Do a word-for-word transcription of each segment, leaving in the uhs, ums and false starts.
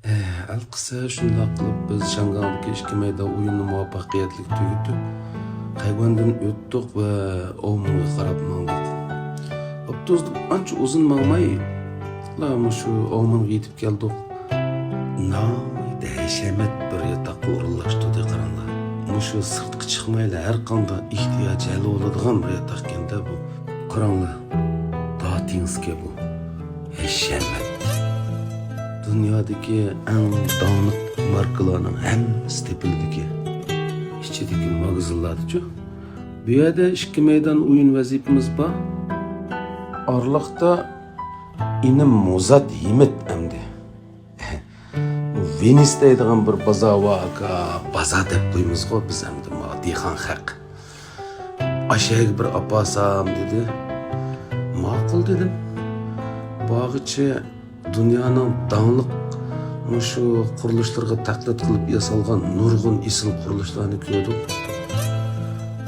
ئەلقىسە، شۇنداق قىلىپ بىز شياڭگاڭدىكى ئىككى مەيدان ئويۇننى مۇۋەپپەقىيەتلىك تۈگىتىپ، خەيگۈەندىن ئۆتتۇق ۋە ئاۋمېنغا قاراپ ماڭدۇق. ئاپتوبۇستا ئانچە ئۇزۇن ماڭمايلا مۇشۇ ئاۋمېنغا يېتىپ كەلدۇق. ناھايىتى ھەشەمەت بىر ياتاققا ئورۇنلاشتۇردى، قاراڭلار. مۇشۇ سىرتقا چىقمايلا ھەر قانداق ئېھتىياج ھەل بولىدىغان بىر ياتاقكەن-دە بۇ. قاراڭلار، داتىڭسكى بۇ. ھەشەمەت. دۇنيادىكى ئەڭ داڭلىق ماركىلارنىڭ ھەممىسى تېپىلىدىكەن. ئىچىدىكى ماگىزىنلاردىچۇ؟ بۇ يەردە ئىككى مەيدان ئويۇن ۋەزىپىمىز بار. ئارىلىقتا ئىنىم مۇزات ھىمىت ئەمدى. بۇ ۋېنىس دەيدىغان بىر بازار بار، ئاكا، بازار دەپ قويىمىزغۇ بىز ئەمدى، ما دېھقان خەق. ئاشەگە بىر ئاپارسام دېدى. ماقۇل دېدىم. بارغىچە دۇنيانىڭ داڭلىق مۇشۇ قۇرۇلۇشلىرىغا تەقلىد قىلىپ ياسالغان نۇرغۇن ئېسىل قۇرۇلۇشلارنى كۆردۇق.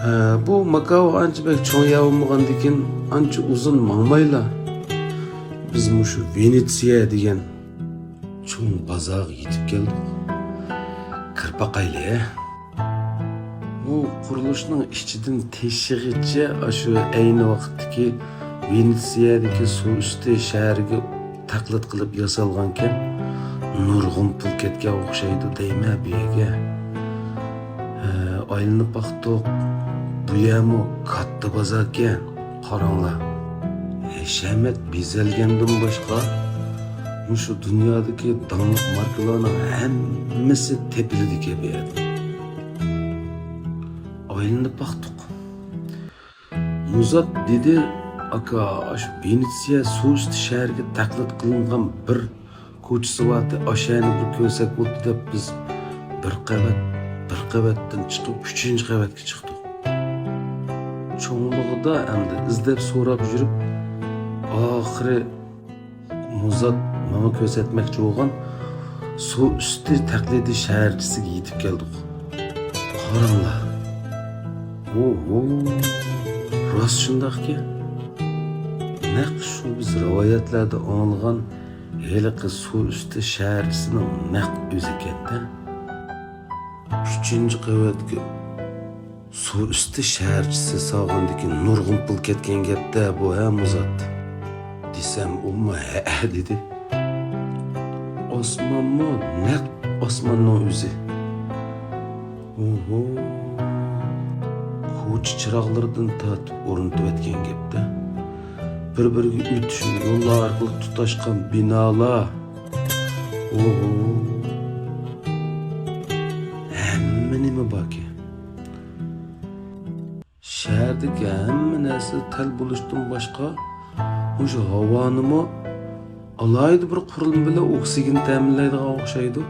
ھە، بۇ ماكاۋ ئانچە بەك چوڭ يەر بولمىغاندىكىن، ئانچە ئۇزۇن ماڭمايلا بىز مۇشۇ ۋېنېتسىيە دېگەن چوڭ بازارغا يېتىپ كەلدۇق. كىرىپ باقايلى. بۇ قۇرۇلۇشنىڭ ئىچىدىن تېشىغىچە ئاشۇ ئەينى ۋاقىتتىكى ۋېنېتسىيەدىكى سۇ ئۈستى شەھىرىگە تەقلىد قىلىپ ياسالغانكەن. نۇرغۇن پۇل كەتكەن ئوخشايدۇ دەيمەن بۇ يەرگە. ھە، ئايلىنىپ باقتۇق. بۇ يەرمۇ كاتتا بازاركەن. قاراڭلار، ھەشەمەت بېزەلگەندىن باشقا، مۇشۇ دۇنيادىكى داڭلىق ماركىلارنىڭ ھەممىسى تېپىلىدىكەن بۇ يەردە. ئايلىنىپ باقتۇق. مۇزات دېدى، ئاكا، ئاشۇ ۋېنېتسىيە سۇ ئۈستى شەھىرىگە تەقلىد قىلىنغان بىر كوچىسى بارتى، ئاشۇ يەرنى بىر كۆرسەك بولدى دەپ، بىز بىر قەۋەت، بىر قەۋەتتىن چىقىپ، ئۈچىنچى قەۋەتكە چىقتۇق. چوڭلۇقىدا ئەمدى ئىزدەپ سوراپ يۈرۈپ، ئاخىرى مۇزات ماڭا كۆرسەتمەكچى بولغان سۇ ئۈستى تەقلىدىي شەھەرچىسىگە يېتىپ كەلدۇق. قاراڭلار. ئوھو، راست شۇنداقكەن. نەق شۇ بىز رىۋايەتلەردە ئاڭلىغان ھېلىقى سۇ ئۈستى شەھەرچىسىنىڭ نەق ئۆزىكەن-دە. ئۈچىنچى قەۋەتكە سۇ ئۈستى شەھەرچىسى سالغاندىكىن نۇرغۇن پۇل كەتكەن گەپتە بۇ، ھە، مۇزات؟ دېسەم، ئۇمۇ ھەئە دېدى. ئاسمانمۇ نەق ئاسماننىڭ ئۆزى. ئوھو. كوچا چىراغلىرىدىن تارتىپ ئورنىتىۋەتكەن گەپتە. بىر-بىرىگە ئۆتۈشۈم يوللار ئارقىلىق تۇتاشقان بىنالار. ئوھو. ھەممە نېمە باركەن. شەھەردىكى ھەممە نەرسە تەل بولۇشتىن باشقا، مۇشۇ ھاۋانىمۇ ئالاھىدە بىر قۇرۇلما بىلەن ئوكسىگېن تەمىنلەيدىغان ئوخشايدۇ.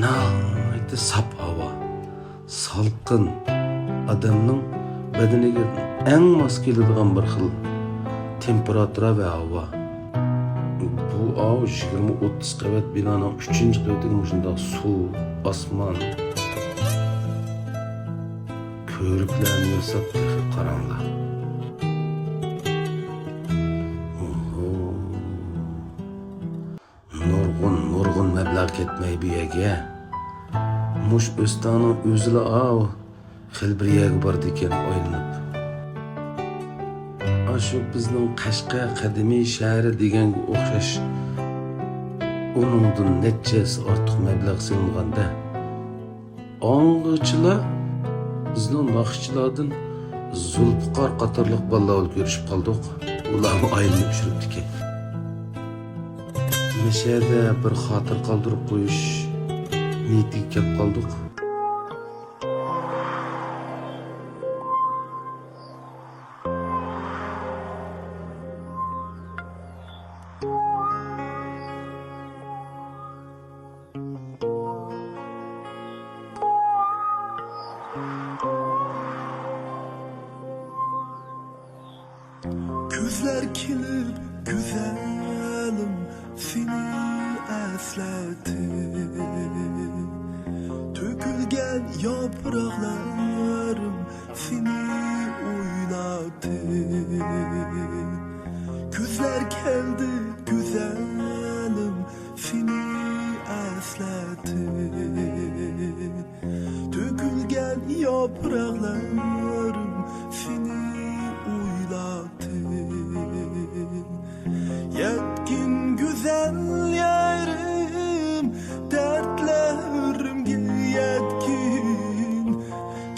ناھايىتى ساپ ھاۋا، سالقىن، ئادەمنىڭ بەدىنىگە ئەڭ ماس كېلىدىغان بىر خىل تېمپېراتۇرا ۋە ھاۋا. بۇ ئاۋۇ يىگىرمە ئوتتۇز قەۋەت بىنانىڭ ئۈچىنچى قەۋىتىگە مۇشۇنداق سۇ، ئاسمان، كۆۋرۈكلەرنى ياساپ تېخى قاراڭلار. ئوھو. نۇرغۇن، نۇرغۇن مەبلەغ كەتمەي بۇ يەرگە. مۇشۇ ئۆستەڭنىڭ ئۆزىلا ئاۋۇ خېلى بىر يەرگە بارىدىكەن ئايلىنىپ. ئاشۇ بىزنىڭ قەشقەر قەدىمىي شەھىرى دېگەنگە ئوخشاش، ئۇنىڭدىن نەچچە ھەسسە ئارتۇق مەبلەغ سېلىنغان-دە. ئاڭغىچىلا بىزنىڭ ناخشىچىلاردىن زۇلپىقار قاتارلىق بالىلار بىلەن كۆرۈشۈپ قالدۇق. ئۇلارمۇ ئايلىنىپ يۈرۈپتىكەن. مەشەدە بىر خاتىرە قالدۇرۇپ قويۇش نىيىتىگە كەپ قالدۇق. كۈزلەر كېلىپ گۈزەلىم سېنى ئەسلەتتى. تۆكۈلگەن ياپراقلىرىم سېنى ئويلاتتى. كۈزلەر كەلدى گۈزەلىم سېنى تۆكۈلگەن ياپراقلىرىم سېنى ئويلاپ يەتكىن گۈزەل يېرىم، دەردلىرىمگە يەتكىن.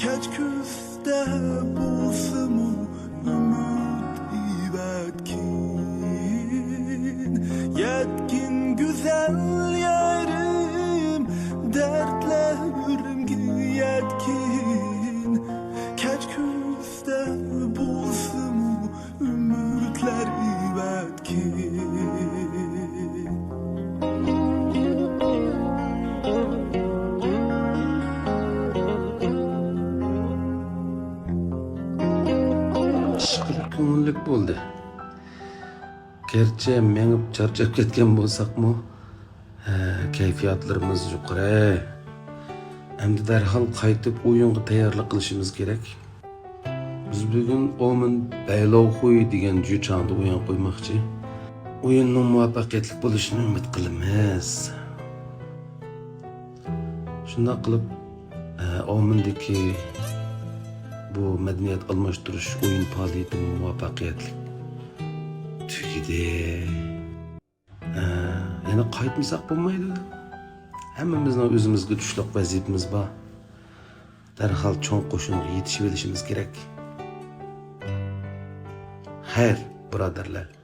كەچكۈزدە بولسىمۇ ئۈمىد ئېۋەتكىن. يەتكىن گۈزەل يېرىم، دەردلىرىمگە يەتكىن. كەچكۈزدە بولسىمۇ ئۈمىدلەر ئېۋەتكىن. ئىشقىلىپ كۆڭۈللۈك بولدى. گەرچە مېڭىپ چارچاپ كەتكەن بولساقمۇ، ھە، كەيپىياتلىرىمىز يۇقىرى. ئەمدى دەرھال قايتىپ ئويۇنغا تەييارلىق قىلىشىمىز كېرەك. بىز بۈگۈن ئومېن بەيلوخۇي دېگەن جۈچاڭدا ئويۇن قويماقچى. ئويۇننىڭ مۇۋەپپەقىيەتلىك بولۇشىنى ئۈمىد قىلىمىز. شۇنداق قىلىپ، ئە، ئومېندىكى بۇ مەدەنىيەت ئالماشتۇرۇش ئويۇن پائالىيىتىمۇ مۇۋەپپەقىيەتلىك تۈگىدى. ئە، يەنە قايتمىساق بولمايدۇ. ھەممىمىزنىڭ ئۆزىمىزگە تۇشلۇق ۋەزىپىمىز بار. دەرھال چوڭ قوشۇنغا يېتىشىۋېلىشىمىز كېرەك. خەير، بۇرادەرلەر.